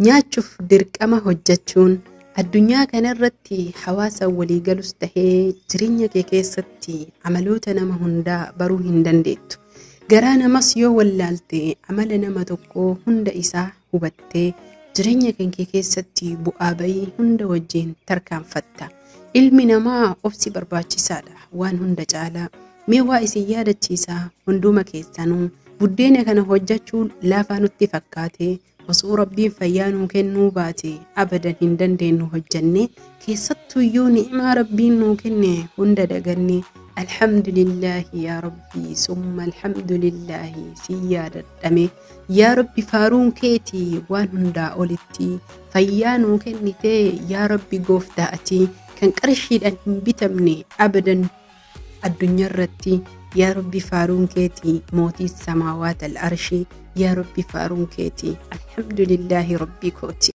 Nyaachuuf dirqama hojjechuun addunyaa kanarratti hawaasa waliigalus tahee jireenya kee keessatti amaloota nama hundaa baruu hin dandeettu. Garaa namas yoo wallaalte amala nama tokkoo hunda isaa hubattee jireenya kan kee keessatti bu'aa bayii hunda wajjin tarkaanfatta. Ilmi namaa obsi barbaachisaadha waan hunda caalaa. Mee waa isin yaadachiisa hunduma keessanuu buddeena kana hojjechuun laafaa nutti fakkaate osoo Rabbiin fayyaa nuu kennuu baate abadan hin dandeenyu hojjenne keessattuyyuu ni'imaa Rabbiin nuu kenne hunda daganne. Alhamdulillaahi yaa Rabbi, summa alhamdulillaahi si yaadadhame yaa Rabbi, faaruun keeti waan hundaa olitti fayyaa nuu kennitee yaa Rabbi gooftaa ati kan qarshiidhaan hin bitamne abadan addunyaarratti. Yaa Rabbi faaruun keeti mootii samaawaat al arshii, yaa Rabbi faaruun keeti, alhamdulillaahi Rabbii kooti.